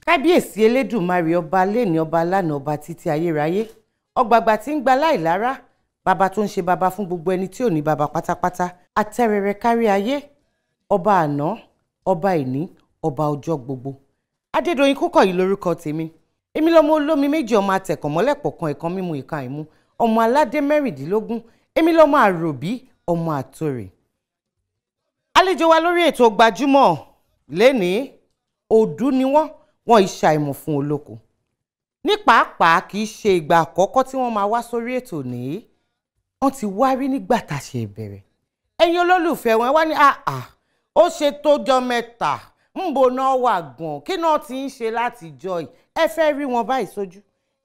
Kábíyèsí Elédùmarè, ọba lẹ́ni, ọba lánàá, ọba títí ayérayé, ọgbàgbà tí ń gba láìlára, bàbá tó ń ṣe bàbá fún gbogbo ẹni tí ò ní bàbá pátápátá, atẹ́rẹrẹ kárí ayé, ọba àná, ọba ìní, ọba ọjọ́ gbogbo. Adédoyin Kúkọ̀yí lórúkọ tèmi. Èmi lọmọ olómi méjì, ọmọ atẹ̀kànmọ́lẹ̀pọ̀ kan, ẹ̀kan mímu, ìkan àìmú, ọmọ aládé 16. Èmi lọmọ àròbí, ọmọ àtòrè. Àlejò wa lórí ètò Gbajúmọ̀ lénìí, òdú ni wọ́n, wọ́n iṣẹ́ àìmọ̀ fún olóko. Ní pàápàá, kì í ṣe ìgbà àkọ́kọ́ tí wọ́n máa wá sórí ètò nìyí. Wọ́n ti wá rí nígbà tá a ṣe ìbẹ̀rẹ̀. Ẹ̀yin olólùfẹ́ wọn wá ní àà, ó ṣe tójọ́ mẹ́ta, ńbo náà wà gan, kí náà ti ń ṣe láti jọ yìí? Ẹ fẹ́ rí wọn báyìí sójú,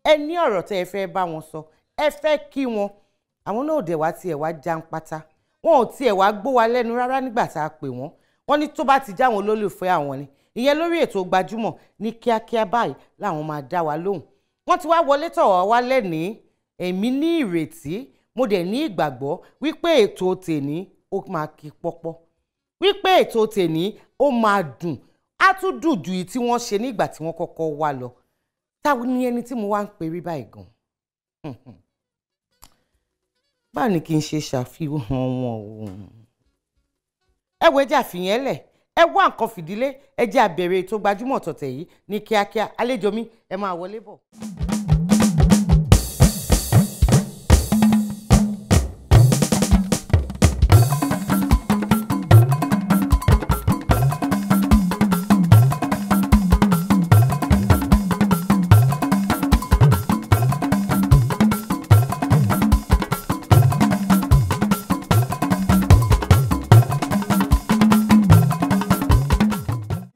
ẹ ní ọ̀rọ̀ tẹ́ ẹ fẹ́ bá wọn sọ, ẹ fẹ́ kí wọn. Àwọn náà ò dẹ̀ wá tiẹ̀ wá jàǹpátá, wọn ò tiẹ̀ wá gbó wa lẹ́nu rárá nígbà tá a pè wọ́n. Wọ́n ní tó bá ti já àwọn olólùfẹ́ àwọn ni ìyẹn lórí ètò Gbajúmọ̀ ní kíákíá báyìí làwọn máa dá wa lóhùn. Wọ́n ti wá wọlé tọ̀ wá wá lẹ́nìí. Èmi ní ìrètí, mo dẹ̀ ní ìgbàgbọ́ wípé ètò tèní ó máa kí pọ́pọ́, wípé ètò tèní ó máa dùn, á tún dùn ju èyí tí wọ́n ṣe nígbà tí wọ́n kọ́kọ́ wá lọ. Táwọn ní ẹni tí mo wá ń pè rí báyìí gan, báwo ni kí n ṣe ṣàfihàn wọn o? Ẹ wo, ẹjẹ́ àfihàn lẹ̀, ẹ wá nǹkan fìdílé, ẹ jẹ́ a bẹ̀rẹ̀ ètò Gbajúmọ̀ tọ̀tẹ̀ yìí ní kíákíá. Àlejò mi, ẹ máa wọlé bọ̀.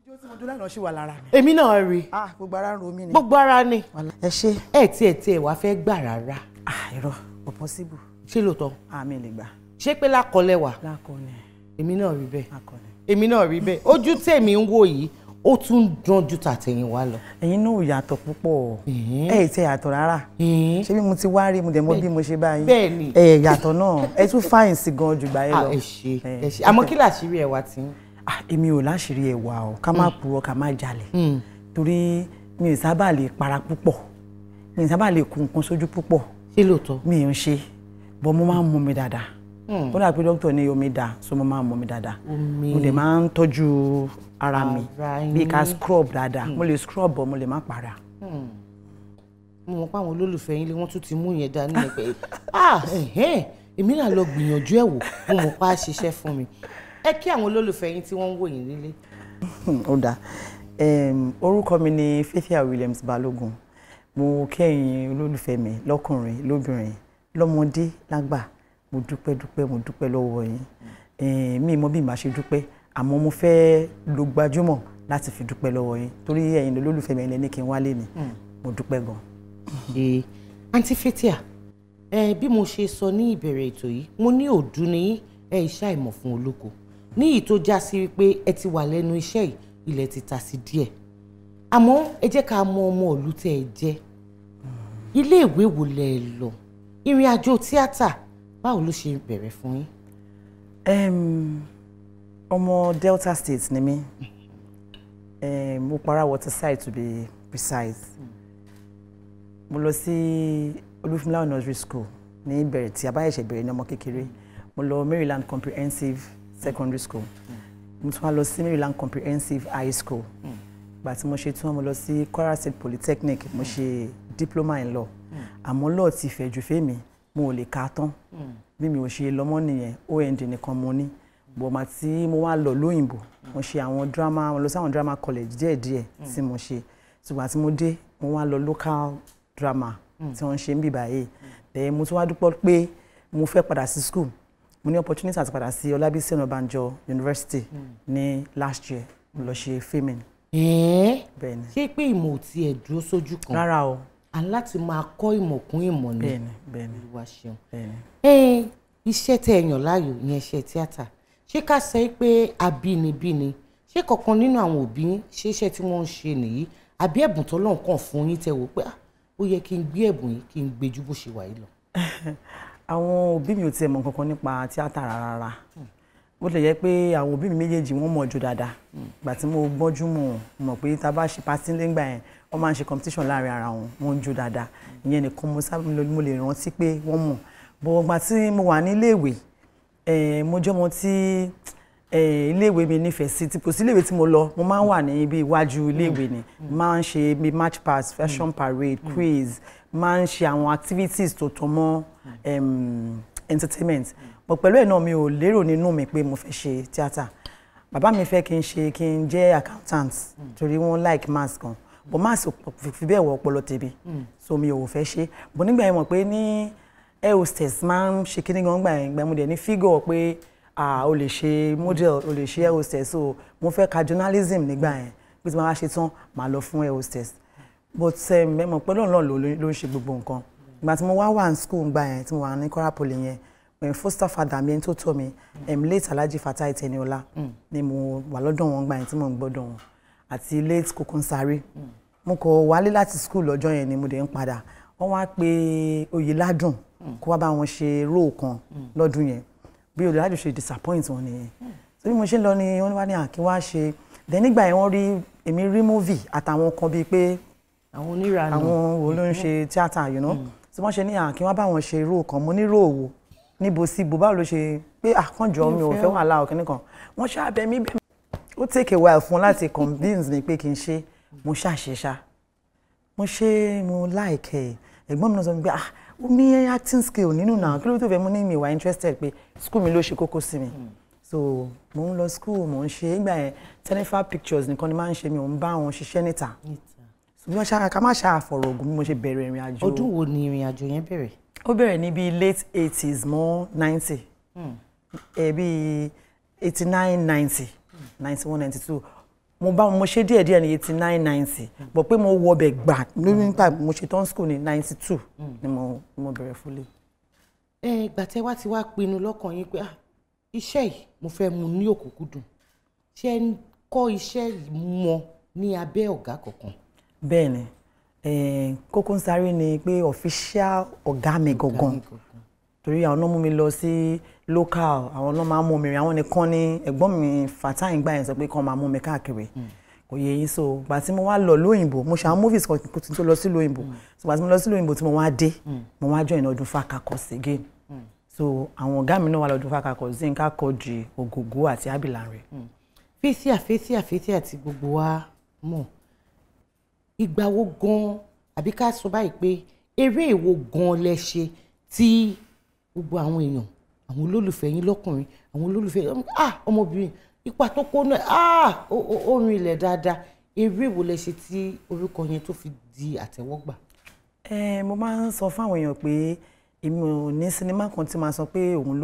Ijó tí mo jó lánàá ṣì wà lára mi. Èmi náà rí. Ah, gbogbo ara ń ro mí ni. Gbogbo ara ni. Ẹ ṣe. Ẹ tiẹ̀ wá fẹ́ gbà rárá? Ah, irọ́, kò possible. Ṣé lóòótọ́? Àmì lè gbà. Ṣé pé lákọlẹ̀ wà? Lákọni. Èmi náà rí bẹ́ẹ̀. Lákọni. Èmi náà rí bẹ́ẹ̀. Ojú tèmi ń wò yìí, ó tún ń dán ju tàtẹ̀yìnwá lọ. Ẹ̀yin náà ò yàtọ̀ púpọ̀. Ẹ ì tẹ yàtọ̀ rárá. Ṣé bí mo ti wá rí, mo dẹ̀ mọ̀ bí mo ṣe bá yín. Bẹ́ẹ̀ ni. Ẹ yàtọ̀ náà, ẹ tún fine sí gan jù gbà yẹn lọ. Ẹ ṣe, ẹ ṣe. Àmọ́ kí làṣírí ẹwà tí ń? Ah, èmi ò láṣìírí ẹwà o, ká má purọ́, ká má jalè, torí mi ò sábà lè para púpọ̀, mi ò sábà lè kun nǹkan sójú púpọ̀. Ṣé lóòótọ́? Mi ò ń ṣe bọ́, mo máa ń mu mi dáadáa. Ó dà pé dókítà ní omi dáa, so mo máa ń mu mi dáadáa. Omi. Mo dẹ̀ máa ń tọ́jú ara mi. Ara yín. Bí ká scrub dáadáa, mo lè scrub bọ́, mo lè má para. Mo mọ̀ pé àwọn olólùfẹ́ yín lé, wọ́n tún ti mú yẹn dání ẹ pé ah, ẹ̀hẹ́n, èmi náà lọ gbìyànjú ẹ̀ wò. Mo mọ̀ pé á ṣiṣẹ́ fún mi. Ẹ kí àwọn olólùfẹ́ yín tí wọ́n ń wò yín nílé. Ó dáa. Orúkọ mi ni Fathia Williams Balógun. Mo kẹ́yìn olólùfẹ́ mi lọ́kùnrin, lóbìnrin, lọ́mọdé, lágbà. Mo dúpẹ́, dúpẹ́, mo dúpẹ́ lọ́wọ́ yín. Mi mọ bí màá ṣe dúpẹ́, àmọ́ mo fẹ́ lo Gbajúmọ̀ láti fi dúpẹ́ lọ́wọ́ yín, torí ẹ̀yin olólùfẹ́ mi, ẹ̀yin lẹ ní kí n wálé ni. Mo dúpẹ́ gan. Ṣe Aunty Fathia, ẹ bí mo ṣe sọ ní ìbẹ̀rẹ̀ ètò yìí, mo ní òdú ni yín, ẹ iṣẹ́ àìmọ̀ fún olóko ní ìyí tó já sí wípé ẹ ti wà lẹ́nu iṣẹ́ yìí, ilẹ̀ ti ta sí díẹ̀. Àmọ́ ẹ jẹ́ ká mọ ọmọ ìlú tẹ́ ẹ jẹ́, ilé ìwé wo lẹ ẹ lọ, ìrìn àjò tíátà báwo ló ṣe bẹ̀rẹ̀ fún yín? Ọmọ Delta State ni mí, Okpara Waterside to be precise. Mo lọ sí Olúfúnmiláyọ̀ Nursery School ní ìbẹ̀rẹ̀ tí a bá ṣẹ̀ṣẹ̀ bẹ̀rẹ̀ ní ọmọ kékeré. Mo lọ Maryland Comprehensive Secondary School, mo tún wá lọ sí Maryland Comprehensive High School. Ìgbà tí mo ṣe tán, mo lọ sí Kwara State Polytechnic, mo ṣe diploma in law. Àmọ́ law ti fẹ̀ jù fẹ́mi, mo ò lè kà á tán. Bí mi ò ṣe lọ́mọ nìyẹn, OND nìkan mo ní bọ̀. Mà tí mo wá lọ lóyìnbó, mo ṣe àwọn drama, mo lọ sí àwọn drama college díẹ̀díẹ̀ tí mo ṣe. Ṣùgbọ́n àti mo dé, mo wá lọ local drama tí wọ́n ń ṣe ń bì báyìí. Then mo tún wá dúpẹ́ pé mo fẹ́ padà sí school. Mo ní opportunity àti padà sí Ọlábísí Ọ̀nàbànjọ University ní last year, mo lọ ṣe filming. Bẹ́ẹ̀ni. Ṣé pé ìmọ̀ ò tiẹ̀ dúró sójú kan? Rárá o. À ń láti máa kọ́ ìmọ̀ kún ìmọ̀ ni. Bẹ́ẹ̀ni, bẹ́ẹ̀ni. Olúwa ṣeun. Bẹ́ẹ̀ni. Ẹ iṣẹ́ tẹ́ ẹ yàn láàyò ìyẹn iṣẹ́ tíátà, ṣé ká sọ pé abínibí ni? Ṣé kankan nínú àwọn òbí yín ṣé iṣẹ́ tí wọ́n ń ṣe nìyí, àbí ẹ̀bùn tọ́lọ́run kàn fún yín tẹ́ wò pé ah, ó yẹ kí n gbé ẹ̀bùn yìí, kí n gbé ju bó ṣe wà yìí lọ? Àwọn òbí mi ò tiẹ̀ mọ̀ kankan nípa tíátà rárá. Bó tilẹ̀ jẹ́ pé àwọn òbí mi méjèèjì wọ́n mọ̀ jó dáadáa. Ìgbà tí mo gbọ́njú mọ̀ mọ̀ pé tá a bá ṣe party nígbà yẹn, wọ́n máa ń ṣe competition láàrin ara wọn, wọ́n ń jó dáadáa. Ìyẹn nìkan mo sábà mo lè rántí pé wọ́n mọ̀. But ìgbà tí mo wà ní iléèwé, mo jẹ́ ọmọ tí iléèwé mi nífẹ̀ẹ́ sí. Tí kò sí iléèwé tí mo lọ, mo máa ń wà ní ibi iwájú iléèwé ni. Máa ń ṣe bí march past, fashion parade, quiz, máa ń ṣe àwọn activities tó tọ́ mọ́ entertainment. But pẹ̀lú ẹ̀ náà, mi ò lérò nínú mi pé mo fẹ́ ṣe tíátà. Bàbá mi fẹ́ kí n ṣe, kí n jẹ́ accountant, torí wọ́n like maths gan, but maths ò fi bẹ́ẹ̀ wọ ọpọlọ tèmi, so mi ò fẹ́ ṣe. But nígbà yẹn, mọ̀ pé ní air hostess máa ń ṣe kíní gan gbà yẹn. Gbà mo dẹ̀ ní figure pé, ah, o lè ṣe model, o lè ṣe air hostess. So mo fẹ́ ka journalism nígbà yẹn, pé tí mo bá ṣe tán, màá lọ fún air hostess. But ẹ mọ̀ pé Ọlọ́run náà ló ń ṣe gbogbo nǹkan. Ìgbà tí mo wá wà ní school ngbà yẹn, tí mo wà ní Kwara Poly yẹn, foster father mi, ẹni tó tọ́ mi, late Alhaji Fatai Teniola, ni mo wà lọ́dọ̀ wọn gbà yẹn tí mo ń gbọ́dọ̀ wọn, àti late Kokon Sare. Mo kọ̀ wálé láti school lọ́jọ́ yẹn ni mo dẹ̀ ń padà, wọ́n wá pé Oyèládùn kó wá bá wọn ṣe role kan lọ́dún yẹn. Bí Oyèládùn ṣe disappoint wọn nìyẹn. So bí mo ṣe ń lọ ni wọ́n wá ní àkí wá ṣe. Then nígbà yẹn, wọ́n rí èmi rí movie àtàwọn kan bíi pé àwọn oníranù. Àwọn wo ló ń ṣe tíátà. So wọ́n ṣe ní àkí wọ́n bá wọn ṣe role kan. Mo ní role wo? Níbo síbo? Báwo ló ṣe pé àkànjọ? Mi ò fẹ́ wàhálà ọ̀kìnní kan. Wọ́n ṣáà bẹ̀ mí bẹ̀ mí. Ó take a while fún láti convince mi pé kí n ṣe. Mo ṣàṣe ṣá, mo ṣe, mo like ẹ̀. Ẹ̀gbọ́n mi náà sọ mi pé, "Ah, ó ní acting skill nínú náà, kí ló tó fẹ́?" Mo ní mi wà interested, pé school mi ló ṣe kókó sí mi. So mo ń lọ school, mo ń ṣe. Ìgbà yẹn, Tenifa Pictures nìkan ni máa ń ṣe, mi ò ń bá wọn ṣiṣẹ́ níta. So bí wọ́n ṣá ká má ṣáà fọ̀rọ̀ ògùn, bí mo ṣe bẹ̀rẹ̀ ìrìn àjò. Ọdún wo ni ìrìn àjò yẹn bẹ̀rẹ̀? Ó bẹ̀rẹ̀ ní bíi late 80s mọ́ 90, ẹ bíi 89, 90, 91, 92. Mo bá mo ṣe díẹ̀ díẹ̀ ní 89, 90, but pé mo wọ ọbẹ̀ gbà lórí nípa mo ṣe tán school ní 92 ni mo bẹ̀rẹ̀ fully. Ẹ ìgbà tẹ́ wá ti wá pinnu lọ́kàn yín pé, ah, iṣẹ́ yìí mo fẹ́ mú ní òkúnkúndùn, ṣé ẹ ń kọ́ iṣẹ́ yìí mọ ní abẹ́ ọ̀gá kankan? Bẹ́ẹ̀ ni, Koko Sáré ni pé official ọ̀gá mi gangan, torí àwọn náà mú mi lọ sí local, àwọn náà máa ń mú mi rìn. Àwọn nìkan ni ẹ̀gbọ́n mi Fatai gbà yẹn sọ pé kàn máa mú mi káàkiri, kò yẹ yín. So gbà tí mo wá lọ lóyìnbó, mo ṣe àwọn movies kan kí n tó lọ sí lóyìnbó. So gbà tí mo lọ sí lóyìnbó, tí mo wá dé, mo wá join Ọdún Caucus again. So àwọn ọ̀gá mi náà wà lọ́dún Caucus, Yínká Quadri, Ògògó àti Abilanre. Fathia, Fathia, Fathia tí gbogbo wa mọ̀, ìgbà wo gan, àbí ká sọ báyìí pé eré èwo gan lẹ ṣe tí gbogbo àwọn èèyàn, àwọn olólùfẹ́ yín lọ́kùnrin, àwọn olólùfẹ́ yín, ah, ọmọbìnrin, ipa tó kó náà, ah, ó rin ilẹ̀ dáadáa, eré wo lẹ ṣe tí orúkọ yẹn tó fi di àtẹ́wọ́gbà? Ẹ mo máa ń sọ fáwọn èèyàn pé èmi ò ní sinimá kan tí màá sọ pé òun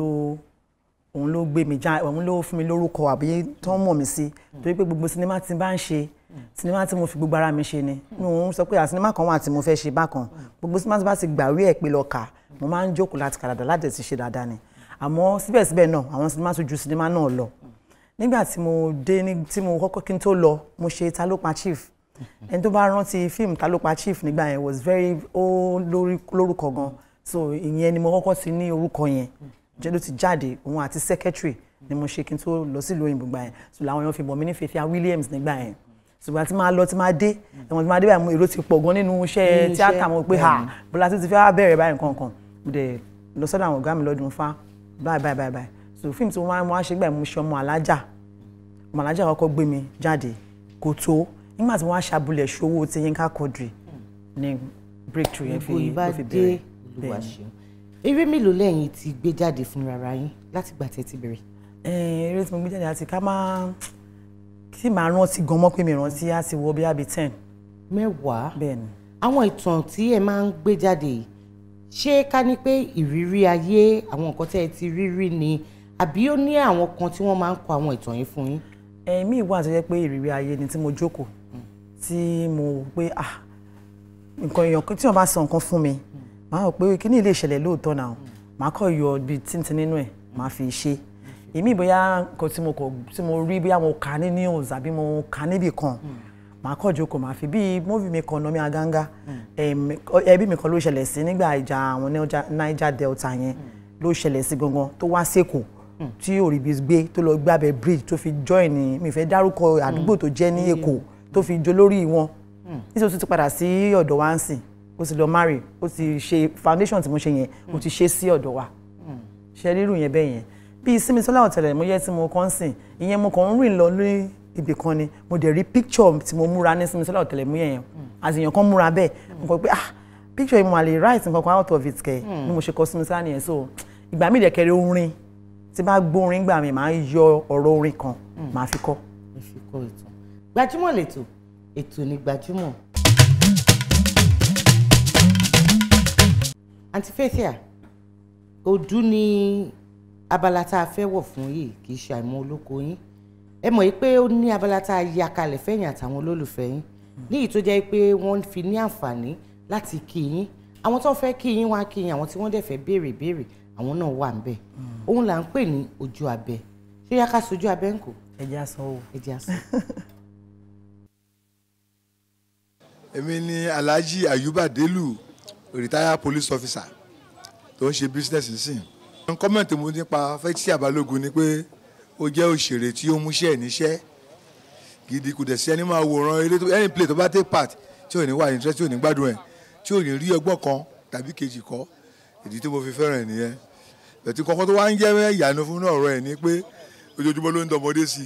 ló gbé mi já, òun ló fún mi lórúkọ àbí tó ń mọ̀ mí sí, torí pé gbogbo sinimá tí n bá ń ṣe, sinimá tí mo fi gbogbo ara mi ṣe ni. Mi ò ń sọ pé sinimá kan wà tí mo fẹ́ ṣe bákan. Gbogbo sinimá tí bá ti gbàwé ẹ̀ pé lọ kà, mo máa ń jókòó láti kà dáadáa, láti ti ṣe dáadáa ni. Àmọ́ síbẹ̀síbẹ̀ náà, àwọn sinimá tó ju sinimá náà lọ, nígbà tí mo dé ní tí mo kọ́kọ́, kí n tó lọ, mo ṣe Ta Ló Pa Chief. Ẹni tó bá rántí fíìmù Ta Ló Pa Chief nígbà yẹn was very, ó lórúkọ gan. So ìyẹn ni mo kọ́kọ́ ti ní orúkọ yẹn jẹ́ ló ti jáde. Òun àti Secretary ni mo ṣe kí n tó lọ sílùú òyìnbó gbà yẹn. So làwọn èèyàn fi mọ̀ mí ní Fathia Williams nígbà yẹn. Ṣùgbọ́n tí máa lọ, tí máa dé ẹ̀wọ̀n, tí máa dé báyìí, èrò ti pọ̀ gan nínú iṣẹ́ Nínú tíátà. iṣẹ́, Mo pé, ha, bọ́lá tó ti fẹ́ wá bẹ̀rẹ̀ báyìí nǹkan kan. Mo dẹ̀ lọ sọ́dọ̀ àwọn ọ̀gá mi lọ́dún fá báyìí báyìí báyìí báyìí. So fíìmù tí mo máa ń ṣe gbà yẹn, mo ṣe Ọmọ Alájà. Ọmọ Alájà kọ́kọ́ gbé mi jáde kò tó. Nígbà tí mo wá ṣàbulẹ̀ ṣòwò ti Yínká Quadri ní breakthrough yẹn fi Gbogbo ìbá ló fi dé. bẹ̀rẹ̀. Olúwa ṣeun. Eré mélòó lẹ́yìn tí gbé jáde fún rárá yín látìgbà tẹ́ ti bẹ̀rẹ̀? Eré tí mo gbé jáde, àti ká máa tí màá rántí gan mọ́ pé mi rántí, á ti wọ bí i 10. 10? Bẹ́ẹ̀ ni. Àwọn ìtàn tí ẹ máa ń gbé jáde yìí, ṣé ká ní pé ìrírí ayé, àwọn nǹkan tẹ́ ẹ ti rí rí ni, àbí ó ní àwọn kan tí wọ́n máa ń kọ àwọn ìtàn yìí fún yín? Ẹ̀mí ìwà tó jẹ́ pé ìrírí ayé ni, tí mo jókòó, tí mo wò pé, ah, nǹkan èèyàn tí wọ́n bá sọ nǹkan fún mi, màá rò pé kí ni ilé ìṣẹ̀lẹ̀ lóòótọ́ náà, màá kọ́ yọ bíi tíntín nínú ẹ̀, màá fi ṣe. Èmi bóyá nǹkan tí mo kọ, tí mo rí, bóyá mo kà ní news àbí mo kà níbì kan, màá kọ́ jókòó, màá fi bíi movie mi kan, Nọmí Aganga. Ẹbí mi kan ló ṣẹlẹ̀ sí nígbà ìjà àwọn Niger Delta yẹn ló ṣẹlẹ̀ sí gangan tó wá sẹ́kọ̀ọ́. Tí ò rí bí gbé, tó lọ gbé abẹ́ bridge, tó fi join ní, mi fẹ́ dárúkọ àdúgbò tó jẹ́ ní Èkó, tó fi jó lórí wọn. Nítorí ó ti padà sí ọ̀dọ̀ wa ń sìn, ó ti lọ marry, ó ti ṣe foundation tí mo ṣe yẹn, ó ti ṣe sí ọ̀dọ̀ wa. Ṣe rírù yẹn bẹ́ẹ̀ yẹn, bíi Símisọ́lá Ọ̀tẹlẹ̀múyẹ́ tí mo kàn ń sìn, ìyẹn mo kàn ń rìn lọ ní ibì kan ni mo dẹ̀ rí picture tí mo múra ní Símisọ́lá Ọ̀tẹlẹ̀múyẹ́ yẹn, àti èèyàn kan múra bẹ́ẹ̀, mo kàn pé, ah, picture yìí, mo mà lè write nǹkan kan out of it kẹ̀ ni mo ṣe kọ Símisọ́lá nìyẹn. So ìgbà mi dẹ̀kẹ̀rẹ̀, orin tí bá gbórin gbà mí, máa ń yọ ọ̀rọ̀ orin kan, máa fi kọ́. Ẹ fi kọ́ ìtàn. Gbajúmọ̀ lẹ́tọ̀, ètò ní Gbajúmọ̀. Àǹtí Fathia, òdú ni abala tá a fẹ́ wọ̀ fún yìí, kì í ṣe àìmọ̀ olóko yín. Ẹ mọ̀ yìí pé ó ní abala tá a ya kalẹ̀ fẹ́yìn àtàwọn olólùfẹ́ yín, níyì tó jẹ́ pé wọ́n fi ní àǹfààní láti kí yín. Àwọn tó ń fẹ́ kí yín wá kí yín, àwọn tí wọ́n dẹ̀ fẹ́ béèrè béèrè, àwọn náà wà ńbẹ̀. Òun là ń pè ní ojú abẹ. Ṣé yá ká sojú abẹ ń kò? Ẹ jẹ́ àsọ o. Ẹ jẹ́ àsọ. Èmi ni Alhaji Ayuba Delu, retired police officer tó ń ṣe business nísìn. Comment mo nípa Fathia Balogun ni pé ó jẹ́ òṣèré tí ó múṣẹ́ níṣẹ́ gidi. Kò dẹ̀ sí ẹni máa wòran eré tó, any play tó bá take part, tí ò ní wà interest, tí ò ní gbádùn ẹ̀, tí ò ní rí ọgbọ́n kan tàbí kejì kọ́. Ìdí tí mo fi fẹ́ràn ẹ̀ nìyẹn. Bẹ̀tí kọ́kọ́ tó wá ń jẹ́ ìyànú fún ọ̀rọ̀ ẹ̀ ni pé ojoojúmọ́ ló ń dọmọdé sí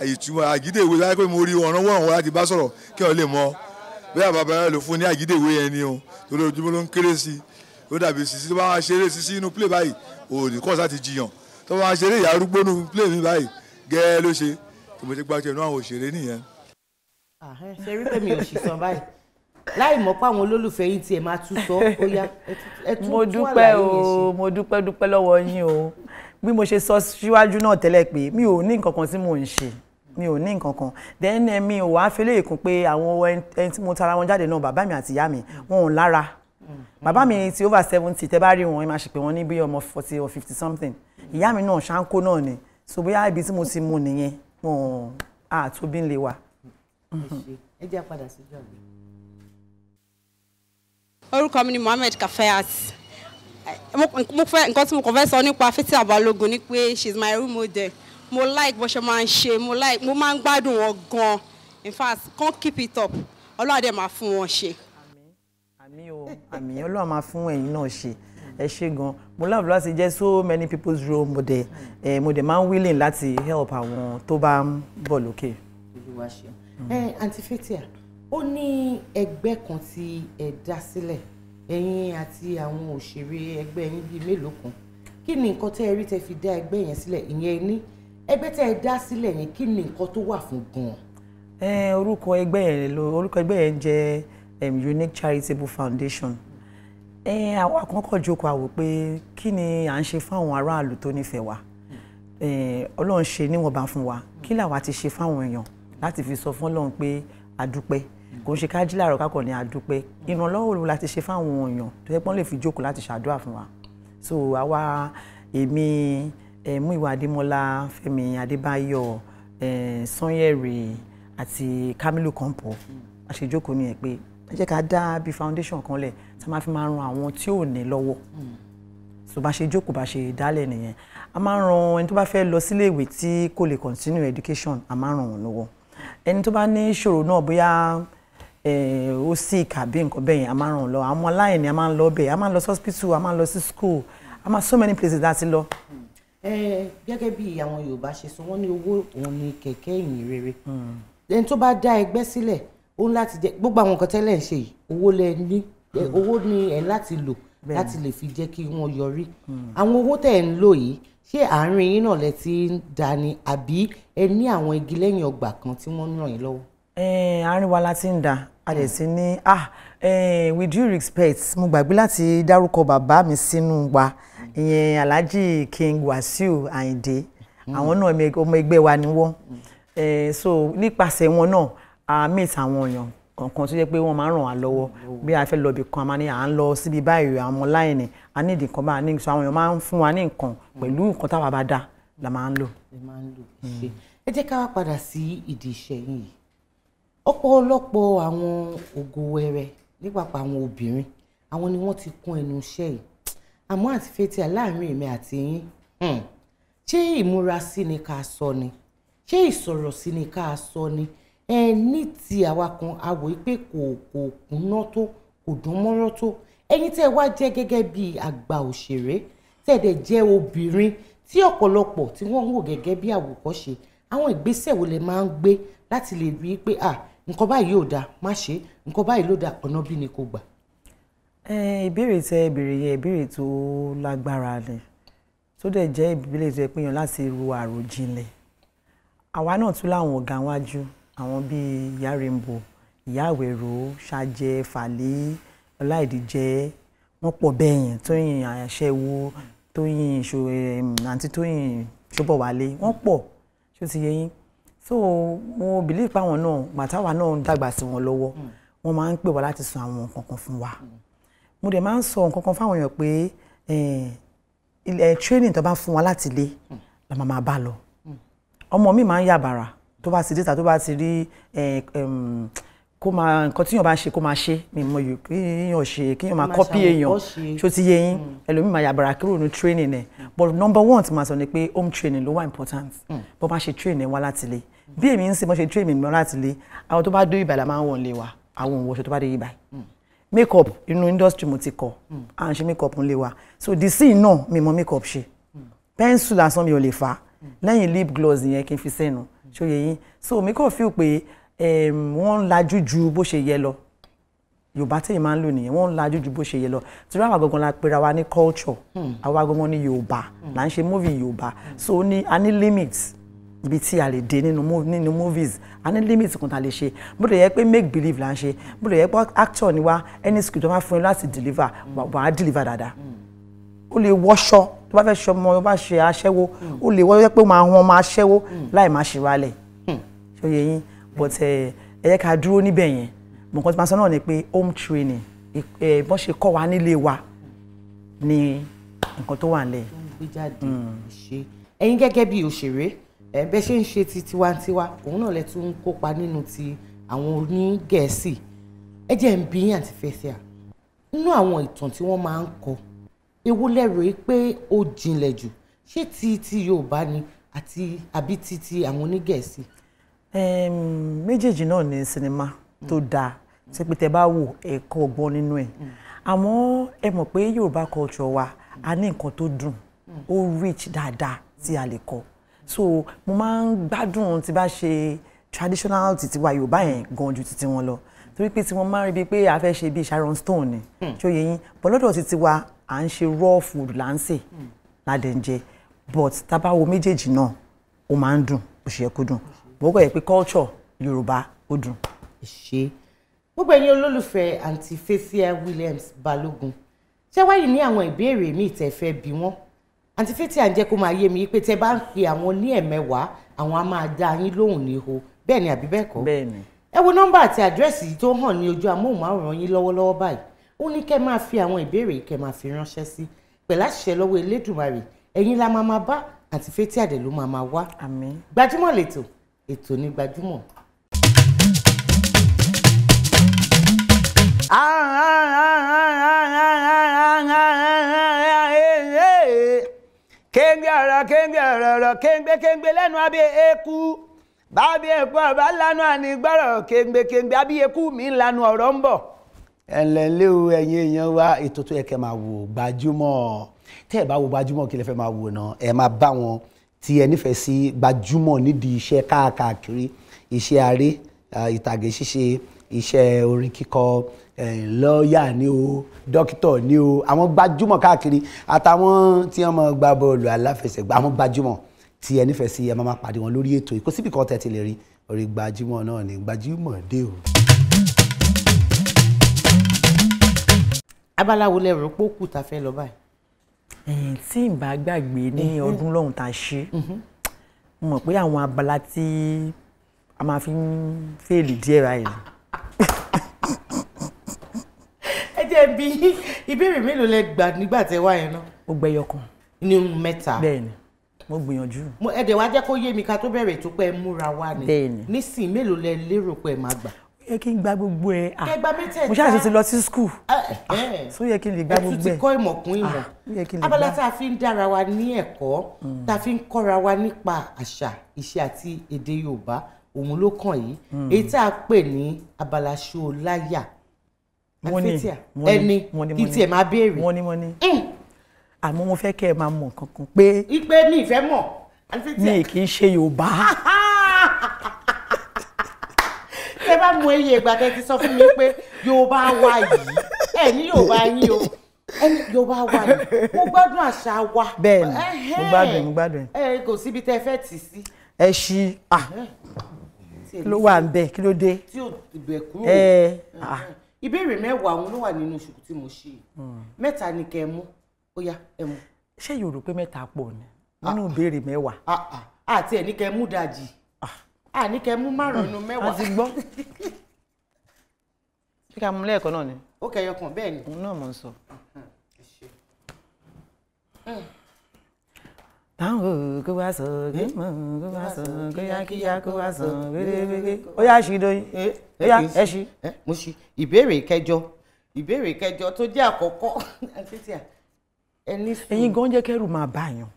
i. Ìtumọ̀ àgídèwé láti pé mo rí ọ̀ràn wọ̀ràn wọn láti bá sọ̀rọ̀ kí wọ́n lè mọ bẹ́ẹ̀, bàbá rẹ̀ ló fún ní àgídèwé yẹn ni o, torí ojoojúmọ́ ló ń kéré sí i. Ó dàbí sisi tó bá wá ṣeré sisi inú play báyìí, òní kọ́ sá ti jiyàn. Tó bá wá ṣeré ìyá arúgbó nínú play mi báyìí, gẹ́ẹ́ ló ṣe tí mo ti gbá tiẹ̀ nú àwọn òṣèré nìyẹn. Ṣe rí pé mi ò sì sọ báyìí láì mọ̀ pé àwọn olólùfẹ́ yín tiẹ̀ máa tún sọ? Ó yá, ẹ tún Mo tún dúpẹ́ àlàyé yẹn ṣe. o, mo dúpẹ́ dúpẹ́ lọ́wọ́ yín o. Bí mo ṣe sọ síwájú náà tẹ́lẹ̀ pé mi ò ní nǹkan kan tí mò ń ṣe, mi ò ní nǹkan kan. Then mi ò wá fi léyìí kún pé àwọn ẹni tí mo tara wọn jáde náà, bàbá mi àti ìyá mi, wọn ò lára. Bàbá mi ti over 70, tẹ́ bá rí wọn, ẹ máa ṣe pé wọ́n ní bí ọmọ 40 or 50 something. Ìyá mi náà ṣáńkó náà ni. So bóyá ibi tí mo ti mú nìyẹn, wọn àtúbí ń lè wà. Ẹ ṣé. Ẹ jẹ́ àpadà síjú àgbẹ̀. Orúkọ mi ni Mohammed Kafayat. Mo fẹ́, nǹkan tí mo kàn fẹ́ sọ nípa Fathia Balogun ni pé she is my role model. Mo like bó ṣe máa ń ṣe, mo like, mo máa ń gbádùn wọn gan. In fact, kàn keep it up, Ọlọ́run dẹ̀ máa fún wọn ṣe. Àmín o, àmín. Ọlọ́run máa fún ẹ̀yin náà ṣe. Ẹ ṣé gan. Mo love láti jẹ́ so many people's role model. Ẹ mo dẹ̀ máa ń willing láti help àwọn tó bá ń bọ̀ lókè. Olúwa ṣeun. Ẹ Àǹtí Fathia, ó ní ẹgbẹ́ kan tí ẹ dá sílẹ̀, ẹ̀yin àti àwọn òṣèré ẹgbẹ́ yín bíi mélòó kan. Kí ni nǹkan tẹ́ ẹ rí tẹ́ fi dá ẹgbẹ́ yẹn sílẹ̀? Ìyẹn ní ẹgbẹ́ tẹ́ ẹ dá sílẹ̀ yẹn, kí ni nǹkan tó wà fún gan-an? Ẹ orúkọ ẹgbẹ́ yẹn ló, orúkọ ẹgbẹ́ yẹn jẹ́ Unique Charitable Foundation. Ẹ àwọn àkọ́kọ́ jókòó, àwò pé kí ni à ń ṣe fún àwọn aráàlú tó nífẹ̀ẹ́ wa. Ẹ Ọlọ́run ṣe níwọ̀nba fún wa, kí làwa ti ṣe fáwọn èèyàn láti fi sọ fún Ọlọ́run pé a dúpẹ́? Kò ń ṣe ká jí láàárọ̀ kákọ̀ ní a dúpẹ́. Ìrànlọ́wọ́ wo la ti ṣe fáwọn èèyàn tó yẹ pé wọ́n lè fi jókòó láti ṣàdúrà fún wa? So àwa, èmi, Múyìwá Adémọ́lá, Fẹ́mi Adébáyọ̀, Sanyẹ̀rì àti Kamilu Kọ́ńpọ̀, a ṣe jókòó ní ẹ̀ pé ẹ jẹ́ ká dá bí foundation kan lẹ̀ tí a máa fi máa ran àwọn tí ò ní lọ́wọ́. So bá ṣe jókòó, bá ṣe dálẹ̀ nìyẹn. A máa ń ran ẹni tó bá fẹ́ lọ sílé ìwé tí kò lè continue education, a máa ń ràn wọ́n lọ́wọ́. Ẹni tó bá ní ìṣòro náà, bóyá ó sick àbí nǹkan bẹ́ẹ̀ yẹn, a máa ń ràn wọ́n lọ́wọ́. Àwọn aláìní, a máa ń lọ bẹ̀, a máa ń lọ sí hospital, a máa ń lọ sí school, a máa so many places láti lọ. Ẹ gẹ́gẹ́ bí àwọn Yorùbá ṣe sọ, wọ́n ní owó òun ni kẹ̀kẹ́ ìyìn rere. Ẹni tó bá dá ẹgbẹ́ sílẹ̀, ó ń láti jẹ gbogbo àwọn nǹkan tẹ́lẹ̀ ń ṣe yìí, owó lẹ ní, owó ni ẹ̀ láti lò láti lè fi jẹ́ kí wọ́n yọrí. Àwọn owó tẹ̀ ń lò yìí, ṣé àárín yín náà lẹ ti ń dání, àbí ẹ ní àwọn igi lẹ́yìn ọgbà kan tí wọ́n ń ràn yín lọ́wọ́? Àárín wa la ti ń dà. A dẹ̀ ti ní, ah, with due respect, mo gbàgbé láti dárúkọ bàbá mi sínú wa, ìyẹn Alhaji King Wasiu Ayinde. Àwọn náà, ọmọ ẹgbẹ́ wa ni wọ́n. So nípasẹ̀ wọn náà, a meet àwọn èèyàn kọ̀ọ̀kan tó jẹ́ pé wọ́n máa ń ràn wá lọ́wọ́. Bí a fẹ́ lọ ibì kan, a máa ní à ń lọ síbi báyìí, àwọn ọmọ láìní, a ní ìdí kan bá a ní. So àwọn èèyàn máa ń fún wa ní nǹkan pẹ̀lú nǹkan táwa bá dá la máa ń lò. Ẹ máa ń lò ṣe. Ẹ jẹ́ ká wá padà sí ìdí iṣẹ́ yín yìí. Ọ̀pọ̀lọpọ̀ àwọn ògo wẹrẹ, nípapọ̀ àwọn obìnrin, àwọn ni wọ́n ti kún ẹnu iṣẹ́ yìí. Àmọ́ Àǹtí Fathia, láàrin èmi àti yín, Ṣé ìmúrasí ni ká sọ ni, ṣé ìsọ̀rọ̀ sí ni ká sọ ni? Ẹ ní ti àwa kan a wò pé kò kúnná tó, kò dán mọ́rán tó. Ẹ̀yin tẹ́ wá jẹ́ gẹ́gẹ́ bí àgbà òṣèré, tẹ́ dẹ̀ jẹ́ obìnrin tí ọ̀pọ̀lọpọ̀ tí wọ́n ń wò gẹ́gẹ́ bí àwòkọ́ṣe, àwọn ìgbésẹ̀ wo lẹ máa ń gbé láti lè rí i pé à nǹkan báyìí ò dáa, má ṣe, nǹkan báyìí ló dáa, ọ̀nà bí ni kò gbà? Ìbéèrè tẹ́ ìbéèrè yẹn, ìbéèrè tó lágbára ni, tó dẹ̀ jẹ́ ìbéèrè tó yẹ pé yàn láti ro àròjinlẹ̀. Àwa náà tún láwọn ọ̀gá wájú, àwọn bíi Ìyá Rainbow, Ìyá Àwẹ̀rò, Ṣàjẹ, Fàlẹ́, Ọláìdíjẹ, wọ́n pọ̀ bẹ́ẹ̀ yẹn, Tóyìn Àṣẹwó, Tóyìn àǹtí Tóyìn Ṣóbọ̀wálé, wọ́n pọ̀, ṣó ti yé yín? So mo believe pé àwọn náà, gbàtàwà náà ń dàgbà sí wọn lọ́wọ́, wọ́n máa ń pè wá láti sọ àwọn nǹkan kan fún wa. Mo dẹ̀ máa ń sọ nǹkan kan fáwọn èèyàn pé training tó bá fún wa láti ilé la máa bá lọ. Ọmọ mi máa ń yàbàrà tó bá ti déta, tó bá ti rí kó máa nǹkan tíyàn bá ń ṣe kó máa ṣe, mi mọ yòó kíyàn ṣe, kíyàn máa kọ́pì èèyàn, ṣó ti yé yín? Ẹlòmíì máa yàbàrà kúrò ní training ẹ̀. But number one tí màá sọ ni pé home training ló wà important. Bó bá ṣe train ẹ̀ wá láti ilé, bí èmi ń sìn bó ṣe train mi wá láti ilé, àwọn tó bá dé ìbàlẹ̀ máa ń wọ̀n lé wa, àwọn òun wọṣọ tó bá dé ìbàlẹ̀. Make up inú industry mo ti kọ́, à ń ṣe make up ń lé wa, so the scene náà mi mọ make up ṣe, pencil lásán mi ò lè fà lẹ́yìn lip gloss yẹn kí n fi sẹ́nu, ṣó yé yín? So mi kàn feel pé wọ́n ń lajú ju bó ṣe yẹ lọ. Yorùbá tẹ̀yìn máa ń lò nìyẹn, wọ́n ń lajú ju bó ṣe yẹ lọ. Torí àwa gangan la pera wa ní culture, àwa gangan ní Yorùbá là ń ṣe movie Yorùbá, so a ní limit ibi tí a lè dé nínú movies, a ní limit kan tá a lè ṣe. Bó lè yẹ pé make believe là ń ṣe, bó lè yẹ pé actor ni wá, any script tó máa fún ẹ láti deliver, wà á deliver dáadáa. Ó lè wọṣọ tó bá fẹ́ ṣọmọ, tó bá ṣe aṣẹ́wó, ó lè wọ́ pé ó máa han ọmọ aṣẹ́wó láì má ṣe wálẹ̀, ṣó yé yín? But ẹ yẹ ká dúró níbẹ̀ yẹn. Mọ̀ nǹkan tí màá sọ náà ni pé home training, bọ́n ṣe kọ́ wa nílé wa ni nǹkan tó wà nílẹ̀. Ẹ̀yin gẹ́gẹ́ bí òṣèré, bẹ́ ṣe ń ṣe ti tiwantiwa, òun náà lẹ tún ń kópa nínú ti àwọn onígẹ̀ẹ́sì. Ẹ jẹ́ ń bi yín àǹtí Fathia, nínú àwọn ìtàn tí wọ́n máa ń kọ, èwo lẹ rò pé ó jinlẹ̀ jù? Ṣé ti Yorùbá ni àti àbí ti àwọn onígẹ̀ẹ́sì? Méjèèjì náà ni sinimá tó dáa, ṣé pé tẹ bá wò ẹ̀kọ́ ọgbọ́n nínú ẹ̀. Àmọ́ ẹ mọ̀ pé Yorùbá culture wa, a ní nǹkan tó dùn, ó rich dáadáa tí a lè kọ. So mo máa ń gbádùn tí bá ṣe traditional titi wa Yorùbá yẹn gan ju titi wọn lọ, torí pé tí wọ́n máa ń rí bíi pé a fẹ́ ṣe bíi Sharon Stone ni, ṣó yé yín? But lọ́dọ̀ titi wa, à ń ṣe raw food là ń sè ládẹ̀ ń jẹ. But tá bá wo méjèèjì náà, ó máa ń dùn bó ṣe yẹ kó dùn. Mo kọ̀ yẹ pé culture Yorùbá ó dùn. Ṣe gbogbo ẹ̀yin olólùfẹ́ àǹtí Fathia Williams Balógun, ṣé wáyé ní àwọn ìbéèrè míì tẹ́ fẹ́ bi wọ́n? Àǹtí Fathia ń jẹ́ kó máa yé mi pé tẹ́ bá ń pe àwọn ní ẹ̀mẹ́wàá, àwọn á máa dá yín lóhùn ní ho. Bẹ́ẹ̀ ni àbí bẹ́ẹ̀ kọ́? Bẹ́ẹ̀ ni. Ẹ wo nọ́mbà àti àdírẹ́sì tó hàn ní ojú amóhùnmáwòrán yín lọ́wọ́lọ́wọ́ báyìí. Ó ní kẹ́ máa fi àwọn ìbéèrè kẹ́ máa fi ránṣẹ́ sí. Pẹ̀lú àṣẹ lọ́wọ́ Elédùmarè, ẹ̀yin la máa máa bá, àǹtí Fathia dẹ̀ ló máa máa wá. Àmín. Gbajúmọ̀ lètò, ètò ní gbajúmọ̀. Kéńgbé ọ̀rọ̀, kéńgbé ọ̀rọ̀ ọ̀rọ̀, kéńgbé kéńgbé lẹ́nu abẹ́ eku, bábí eku ọ̀bá lánàá àní gbọ́rọ̀, kéńgbé kéńgbé abí eku mi ń lanu ọ̀rọ̀ ń bọ̀. Ẹ ǹlẹ́ lé o, ẹ̀yin èèyàn wa, ètò tó yẹ kẹ́ máa wò Gbajúmọ̀. Tẹ́ ẹ bá wo Gbajúmọ̀, kí lẹ fẹ́ máa wò náà? Ẹ máa bá wọn tí ẹ nífẹ̀ẹ́ sí gbajúmọ̀ nídìí iṣẹ́ káàkiri, iṣẹ́ aré, ìtàgé ṣíṣe, iṣẹ́ orin kíkọ, lọ́ọ̀yà ni o, dókítà ni o, àwọn gbajúmọ̀ káàkiri àtàwọn tí wọ́n máa gbá bọ́ọ̀lù aláfẹsẹ̀gbá, àwọn gbajúmọ̀ tí ẹ nífẹ̀ẹ́ sí, ẹ máa pàdé wọn lórí ètò yìí. Kò síbi kan tẹ́ ti lè rí orí Gbajúmọ̀ náà ni Gbajúmọ̀ dé o. Abala wo lẹ rò pé ó kù tá a fẹ́ lọ báyìí? Tí n bá gbàgbé ní ọdún lọ́hùn tá a ṣe, mo mọ̀ pé àwọn abala tí a máa fi ń fèèlì díẹ̀ báyìí. Ẹ jẹ́ bí ìbéèrè mélòó lẹ gbà nígbà tẹ́ wá yẹn náà? Ó gbẹyọ kan. Ní mẹ́ta. Bẹ́ẹ̀ni, mo gbìyànjú. Ẹ dẹ̀ wá jẹ́ kó yé mi ká tó bẹ̀rẹ̀ tó pé ẹ múra wá ni. Bẹ́ẹ̀ni. Nísìnyí mélòó lẹ lérò pé ẹ máa gbà? Ó Ó yẹ kí n gba gbogbo ẹ̀. Kẹgbà mẹ́tẹ̀ẹ̀ta. Mo ṣáà ti lọ sí school. So yẹ kí n lè gba gbogbo ẹ̀. Ẹ tún ti kọ́ ìmọ̀ kún ìmọ̀. Abala tá a fi ń dára wa ní ẹ̀kọ́, tá a fi ń kọ́ra wa nípa àṣà, ìṣe àti èdè Yorùbá, òun ló kàn yìí. Èyí tá a pè ní abala ṣó láyà. Ẹni kí tiẹ̀ máa béèrè. Wọ́n ní wọ́n ní. Àmọ́ mo fẹ́ kẹ́ ẹ máa mọ̀ nǹkan kan pé. Ipe mi ìfẹ́ mọ̀. Mi kì í ṣe Yorùbá. Tẹ́ bá mọ iye ìgbà tẹ́ ti sọ fún mi pé Yorùbá wa yìí, ẹ ní Yorùbá yín o, ẹ ní Yorùbá wa yìí, mo gbádùn àṣà wa. Bẹ́ẹ̀ni, mo gbádùn, mo gbádùn. Ẹ kò síbi tẹ́ fẹ́ tì sí. Ẹ ṣí, kí ló wà ń bẹ̀, kí ló dé? Tí ò bẹ̀ kúrò. Ìbéèrè mẹ́wàá òun ló wà nínú ṣùkú tí mo ṣí yìí. Mẹ́ta ni kẹ́ ẹ mú, ó yá ẹ mú. Ṣé yóò rò pé mẹ́ta pọ̀ ni nínú ìbéèrè mẹ́wàá? Àti ẹ̀ ní kẹ́ ẹ mú dajì. Àní kẹ́ mú márùn-ún mẹ́wàá. A ti gbọ́. Ṣé ká mú lẹ́ẹ̀kan náà ni? Ó kẹyọ kan bẹ́ẹ̀ ni. Òun náà mò ń sọ. Táwọn kó wá sọ, kó wá sọ, kíákíá kó wá sọ, wéréwéré. Ó yá ṣí doyin. Ó yá ẹ ṣí. Mo ṣí. Ìbéèrè kẹjọ. Ìbéèrè kẹjọ tó jẹ́ àkọ́kọ́. Ẹni sùn. Ẹ̀yin gan jẹ́ kẹ́rù máa bá yàn.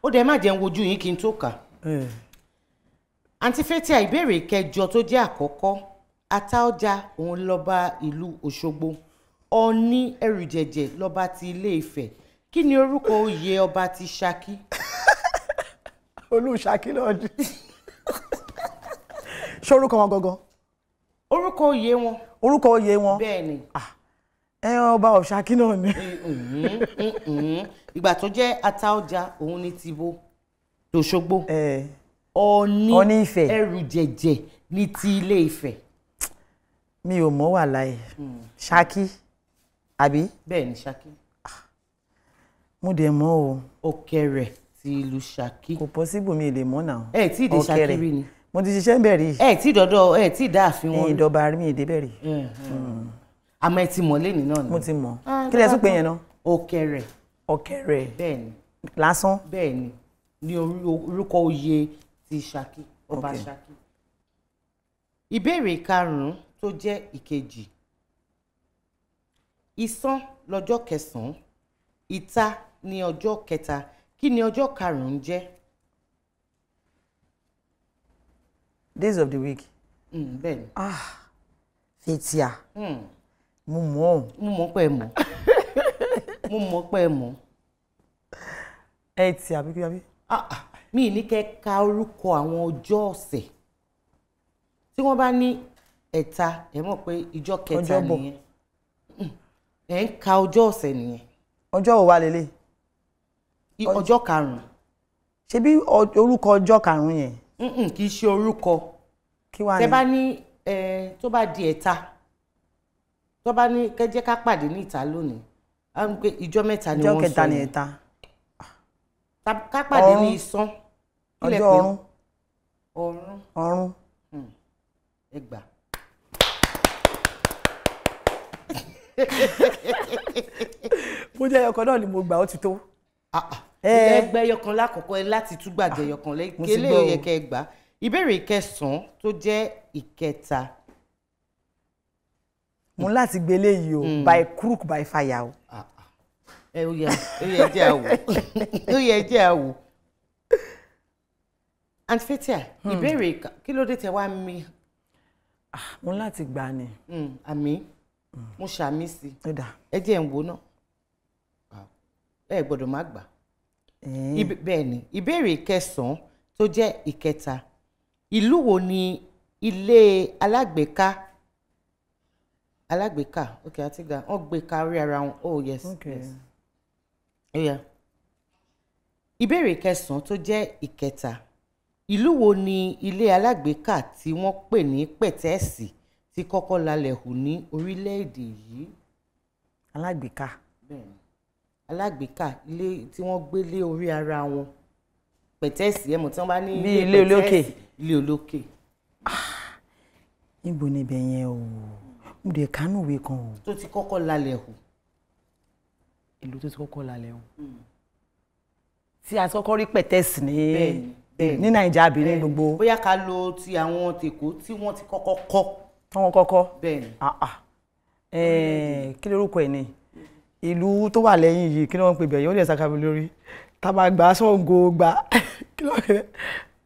Ó dẹ̀ má jẹun wojú yín kí n tó kà. Àǹtí Fathia, ìbéèrè kẹjọ tó jẹ́ àkọ́kọ́. Ataọja òun lọ́ba ìlú Òṣogbo, Ọọ̀ni Ẹrùjẹ̀jẹ̀ lọ́ba ti Ilé Ifẹ̀. Kí ni orúkọ oyè ọba ti Ṣakí? Olú Ṣakí náà ni. Ṣé orúkọ wọn gangan? Orúkọ oyè wọn. Orúkọ oyè wọn. Bẹ́ẹ̀ ni. Ẹ ọba of Ṣakí náà ni. Ìgbà tó jẹ́ Ataọja òun ni tìbo tòṣogbo. Ọọ̀ni Ifẹ̀. Ẹrùjẹ̀jẹ̀ ní ti Ilé Ifẹ̀. Mi ò mọ̀ wà láyé. Ṣakí àbí? Bẹ́ẹ̀ ni Ṣakí. Mo dẹ̀ mọ̀ o. Ọ̀kẹ̀rẹ̀ ti ìlú Ṣakí. Kò possible mi lè mọ̀ náà. Ẹ tí ì dé Ṣakí rí ni. Mo ti ṣiṣẹ́ ń bẹ̀ rí. Ẹ tí ì dọ́dọ̀, ẹ tí ì dá ààfin wọn. Ìdọ̀bà rí mi ìdé bẹ̀ rí. Àmọ́ ẹ ti mọ̀ lẹ́nìí náà ni. Mo ti mọ̀. Kí lẹ tún pè yẹn náà? Ọ̀kẹ̀rẹ̀. Ọ̀kẹ̀rẹ̀. Bẹ́ẹ̀ ni. Lásán. Bẹ́ẹ̀ ni. Ní orúkọ oyè ti Ṣakí, ọba Ṣakí. Ìbéèrè karùn-ún tó jẹ́ ìkejì. Ìsán lọ́jọ́ kẹsàn-án, ìta ní ọjọ́ kẹta. Kí ni ọjọ́ karùn-ún jẹ́? Days of the week. Bẹ́ẹ̀ ni. Fathia. Mo mọ̀ ọ́. Mo mọ̀ pé ẹ mọ̀. Mo mọ̀ pé ẹ mọ̀. Ẹ ti àbí kí àbí? Mi ní kẹ́ ka orúkọ àwọn ọjọ́ ọ̀sẹ̀. Tí wọ́n bá ní ẹ̀ta, ẹ mọ̀ pé ìjọ kẹta nìyẹn. Ẹ ń ka ọjọ́ ọ̀sẹ̀ nìyẹn. Ọjọ́ wo wá lélẹ̀? Ọjọ́ karùn-ún. Ṣebí orúkọ ọjọ́ karùn-ún yẹn? Kì í ṣe orúkọ. Kí wá ni? Tẹ bá ní tó bá di ẹ̀ta, tó bá ní kẹ́jẹ́ ká pàdé ní ìta lónìí, á ń pé ìjọ mẹ́ta ni wọ́n sọ. Ìjọ kẹta ni ẹ̀ta. Ká pàdé ní ìsán. Ọjọ́ ọ̀run. Ọ̀run. Ọ̀run. Ẹ gbà. Mo jẹ́ ẹyọkan náà ni mo gbà, ó ti tó. Ẹgbẹ́ ẹyọkan lákọ̀ọ́kọ́ ẹ láti tún gbàgbé ẹyọkan lẹ́kẹ́lẹ́ ó yẹ kẹ́ ẹ gbà. Ìbéèrè kẹsàn-án tó jẹ́ ìkẹta. Mo láti gbé eléyìí o, by crook by fire o. Ẹ ó yẹ jẹ́ àwò. Ó yẹ jẹ́ àwò. Àǹtí Fathia, ìbéèrè kí ló dé tẹ wá mi? Mo láti gbà ni. Àmì mo ṣàmì sí. Ẹ jẹ́ ń wo náà. Ẹ gbọ́dọ̀ má gbà. Bẹ́ẹ̀ ni, ìbéèrè kẹsàn-án tó jẹ́ ìkẹta. Ìlú wo ni ilé alágbèéká? Alágbèéká, ok, àti gbà, wọ́n gbé kárí ara wọn. Oh yes, okay. Yes. Oh, yeah. Ìbéèrè kẹsàn-án tó jẹ́ ìkẹta. Ìlú wo ni ilé alágbèéká tí wọ́n pè ní pẹ̀tẹ́ẹ̀sì tí kọ́kọ́ lalẹ̀ hù ní orílẹ̀-èdè yìí? Alágbèéká. Bẹ́ẹ̀ni, alágbèéká, ilé tí wọ́n gbé lé orí ara wọn. Pẹ̀tẹ́ẹ̀sì, ẹ mọ̀ tí wọ́n bá ní ilé olókè. Ilé olókè. Níbo ni ibẹ̀ yẹn o? Mo dẹ̀ kánú ìwé kan o. Tó ti kọ́kọ́ lalẹ̀ hù. Ìlú tó ti kọ́kọ́ lalẹ̀ hù. Tí a ti kọ́kọ́ rí pẹ̀tẹ́ẹ̀sì ní. Bẹ́ẹ̀ni, Ní Nàìjíríà àbí ní gbogbo. Bóyá ká lo ti àwọn tèkó tí wọ́n ti kọ́kọ́ kọ́. Wọ́n kọ́kọ́. Bẹ́ẹ̀ni. Kí lorúkọ ẹ̀ ni ìlú tó wà lẹ́yìn yìí, kí ló ń pè bẹ̀yẹ̀, ó lè sàkàbí lórí tá a máa gbà Ṣàngó gbà, kí ló ń pè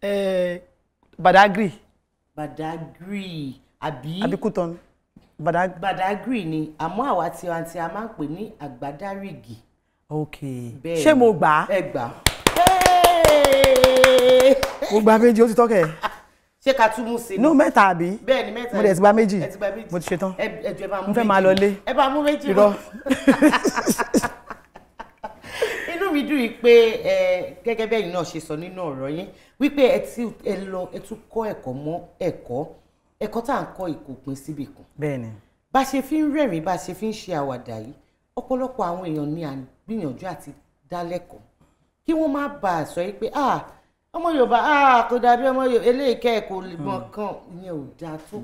bẹ́ẹ̀, Badagry. Badagry àbí. Àbí Kútọ́nù. Badagry ni, àmọ́ àwa tiwanti a máa ń pè ní Àgbádárìgì. Ok, ṣé mo gbà á? Ẹ gbà. Mo gba méjì, ó ti tọ́kẹ̀. Ṣé ká tún mú sí ni? Inú mẹ́ta àbí? Bẹ́ẹ̀ni, mẹ́ta. Mo dẹ̀ ti gba méjì. Ẹ ti gba méjì. Mo ti ṣetán. Ẹ jọ̀ọ́, ẹ bá mú Mo fẹ́ máa lọ lé. Ẹ bá mú méjì. Irọ́. Inú mi dùn yìí pé ẹ gẹ́gẹ́ bẹ́ẹ̀ náà ṣe sọ nínú ọ̀rọ̀ yín wípé ẹ ti ẹ lọ, ẹ tún kọ́ ẹ̀kọ́ mọ́ ẹ̀kọ́, ẹ̀kọ́ tá à ń kọ́ ìkòpin síbì kan. Bẹ́ẹ̀ni. Bá ṣe fi ń rẹ́rìn-ín, bá ṣe fi ń ṣe àwàdà yìí, ọ̀pọ̀lọpọ̀ àwọn èèyàn ni à ń gbìyànjú àti dá lẹ́kọ̀ọ́ kí wọ́n má bàa sọ yìí pé ah, ọmọ Yorùbá, ah, kò dàbí ọmọ Yorùbá eléyìí kẹ́ ẹ̀ kò lè mọ kan, ìyẹn ò dáa tó.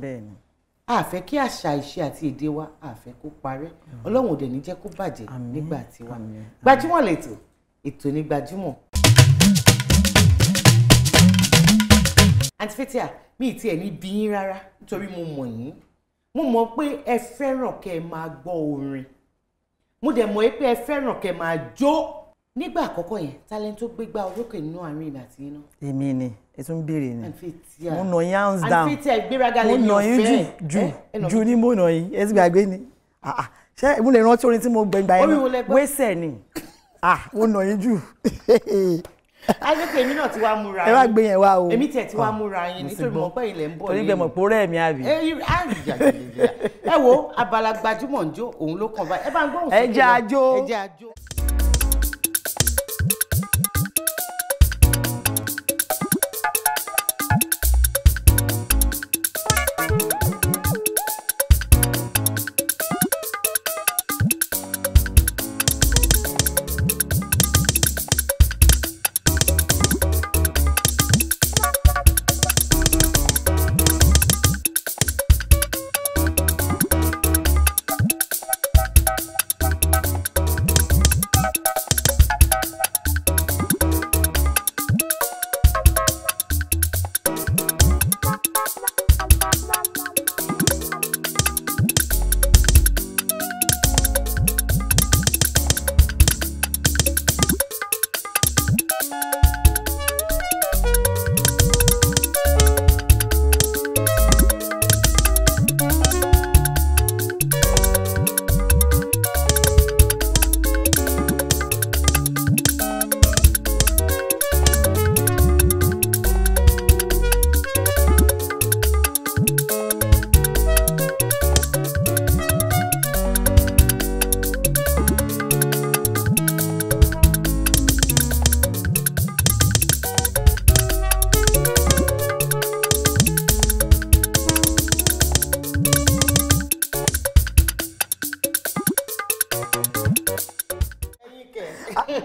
A fẹ́ kí àṣà, ìṣe àti èdè wa, a fẹ́ kó parẹ́. Ọlọ́run ò dẹ̀ ní jẹ́ kó bàjẹ́ nígbà tiwa. Gbajúmọ̀ lẹ́tọ̀, ètò ní Gbajúmọ̀. Àǹtí Fathia, mi ì tiẹ̀ ní bí yín rárá nítorí mo mọ̀ yín, mo mọ̀ pé ẹ fẹ́ràn kẹ́ ẹ máa gbọ́ orin, mo dẹ̀ mọ̀ pé ẹ fẹ́ràn kẹ́ ẹ máa jó. Nígbà àkọ́kọ́ yẹn, talent tó gbégbá orókè nínú àárín ìgbà tí yín náà? Èmi ni, ẹ tún béèrè ni. Àǹtí Fathia, Mo nà yín hands down. Àǹtí Fathia, ìgbéraga lè Mo mi nà ò yín fẹ́. jù Ẹ jù jù ní mo nà yín, ẹ ti gbàgbé ni. Ah, ah. Ṣé mo lè rántí orin tí mo gbẹ̀ngbà yẹn? Orin wo lẹ gbọ́? Wẹ́sẹ̀ ni. Ah, mo nà yín jù. Ayé èmi náà ti wá múra Ẹ wá yín. gbé yẹn wá o. Èmi tiẹ̀ ti wá múra yín Mo ti nítorí gbọ́. mo pé ilẹ̀ ń bọ̀. Torí pé mo pò rẹ̀ mi àbí. Ẹ á jà jà jà. Ẹ wo abala Gbajúmọ̀ ń jó, òun ló kàn báyìí. Ẹ bá ń gbóhùn Ẹ sókè jẹ́ lọ. àjó. Ẹ jẹ́ àjó.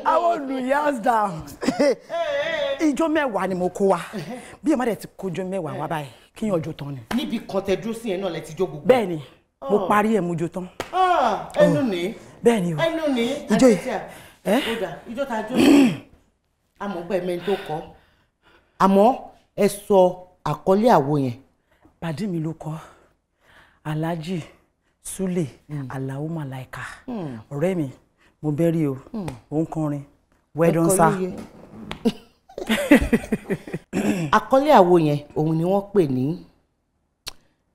Àwọn olù hands down. Ijó 10 ni mo kó wa. Bí ẹ má dẹ̀ ti kójó 10 wá báyìí, kíyàn jó tán ni. Níbi kan tẹ dúró sí yẹn náà lẹ ti jó gbogbo. Bẹ́ẹ̀ni, mo parí ẹ̀, mo jó tán. Ah, ẹnu ní. Bẹ́ẹ̀ni o. Ẹnu ní. Ijó yìí. Àǹtí Fathia, Ẹ́? ó dà, ijó ta jó, àmọ́ pé ẹ̀mẹ́ni tó kọ́, àmọ́ ẹ sọ àkọlé àwo yẹn. Pàdé mi ló kọ, Alhaji Sule Alao Malaika. Ọ̀rẹ́ mi, mo bẹ́rí o, òun kọrin. Well done, Ẹ̀kọ́ sir. lóye. Àkọlé àwo yẹn òun ni wọ́n pè ní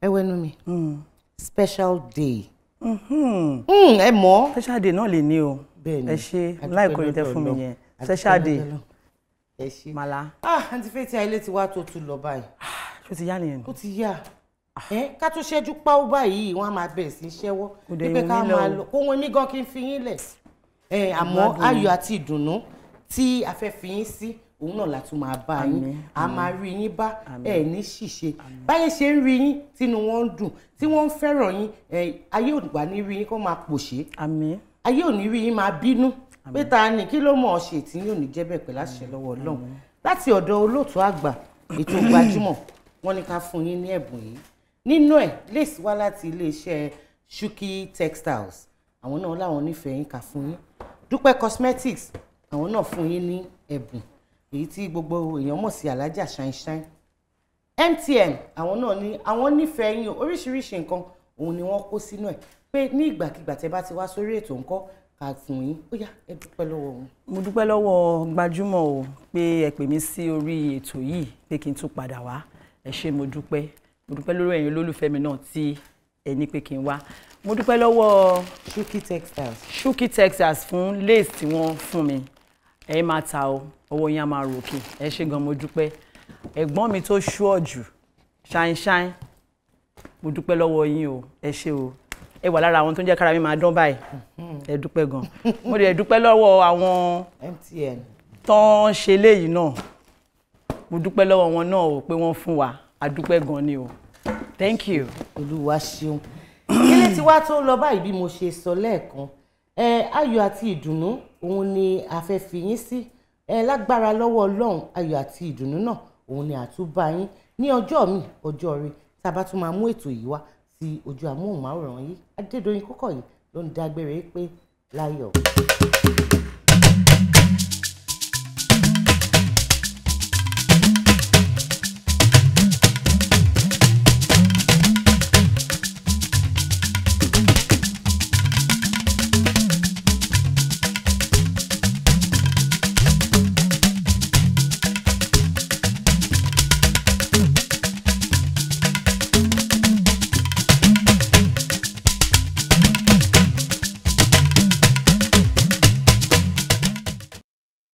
ẹwẹ́nu mi, Special Day. Ẹ mọ̀. Special day náà lè ní o. Bẹ́ẹ̀ni. Ẹ ṣe A dúpẹ́ láìkọ́ yẹn tẹ lọ́dọ̀ fún mi Ọlọ́run. yẹn. A dúpẹ́ Special day. lọ́dọ̀ Ọlọ́run. Ẹ ṣe. Màlá. Ah, Àǹtí Fathia, ilé ti wá tó tún lọ báyìí. Ṣó ti yá nìyẹn? Ó ti yá. Ẹ ká tó ṣẹ́jú páwó báyìí, wọ́n á máa bẹ̀rẹ̀ sí í ṣẹ́wọ́. Kò dẹ̀ Wípé ìwọ̀n ká mi lọ máa o. lọ. Kó wọn mí gan kí n fi yín lẹ̀. Ẹ àmọ́ Gbádùn. ayọ̀ àti ìdùnnú tí a fẹ́ fi yín sí, òun náà la tún máa bá yín. Àmín, A máa rí yín bá, ẹ ní ṣìṣe. Báyé ṣe ń rí yín, tínú wọn ń dùn, tí wọ́n ń fẹ́ràn yín, ẹ ayé ò wá ní rí yín kó máa pòṣé. Àmín. Ayé ò ní rí yín máa bínú pé ta ni, kí ló mọ̀ ọ́ ṣe, tí yóò ní jẹ́ bẹ́ẹ̀ pẹ̀lú àṣẹ lọ́wọ́ Ọlọ́run. Láti ọ̀dọ̀ olóòtú àgbà ètò Gbajúmọ̀, wọ́n ní ká fún yín ní ẹ̀bùn yìí. Nínú ẹ̀, lace wá láti iléeṣẹ́ Shuki Textiles, àwọn náà láwọn nífẹ̀ẹ́ yín, ká fún yín. Dúpẹ́ Cosmetics, àwọn náà fún yín ní ẹ̀bùn. Èyí tí gbogbo èèyàn mọ̀ sí Alhaja Shine Shine. MTN, àwọn náà ní àwọn nífẹ̀ẹ́ yín o. Oríṣiríṣi nǹkan òun ni wọ́n kó sínú ẹ̀, pé ní ìgbàkigbà tẹ́ bá ti wá sórí ètò ńkọ́, ká fún yín. Ó yá, ẹ dúpẹ́ lọ́wọ́ wọn. Mo dúpẹ́ lọ́wọ́ Gbajúmọ̀ o, pé ẹ pè mí sí orí ètò yìí, pé kí n tún padà wá. Ẹ ṣé, mo dúpẹ́. Mo dúpẹ́ lórí ẹ̀yin olólùfẹ́ mi náà tí ẹ ní pé kí n wá. Mo dúpẹ́ lọ́wọ́ Shuki Textiles. Shuki Textiles fún lace tí wọ́n fún mi. Ẹ máa ta o, ọwọ́ yín á máa ròkè. Ẹ ṣé gan, mo dúpẹ́. Ẹ̀gbọ́n mi tó ṣúọ̀ jù, Shine Shine, mo dúpẹ́ lọ́wọ́ yín o. Ẹ ṣé o, ẹ wà lára àwọn tó ń jẹ́ kára mi máa dán báyìí. Ẹ dúpẹ́ gan. Mo dẹ̀ dúpẹ́ lọ́wọ́ àwọn MTN tó ń ṣe léyìí náà. Mo dúpẹ́ lọ́wọ́ wọn náà o, pé wọ́n fún wa. A dúpẹ́ gan ni o. Thank you. Olúwa ṣeun. Ilé tí wàá tó lọ báyìí, bí mo ṣe sọ lẹ́ẹ̀kan, ẹ ayọ̀ àti ìdùnnú òun ni a fẹ́ fi yín sí. Ẹ lágbára lọ́wọ́ Ọlọ́run, ayọ̀ àti ìdùnnú náà òun ni àtúbà yín ní ọjọ́ mi, ọjọ́ rẹ, tá a bá tún máa mú ètò yìí wá sí ojú amóhùnmáwòrán yìí. Adédoyin Kókọ̀yí ló ń dágbére pé láyọ̀.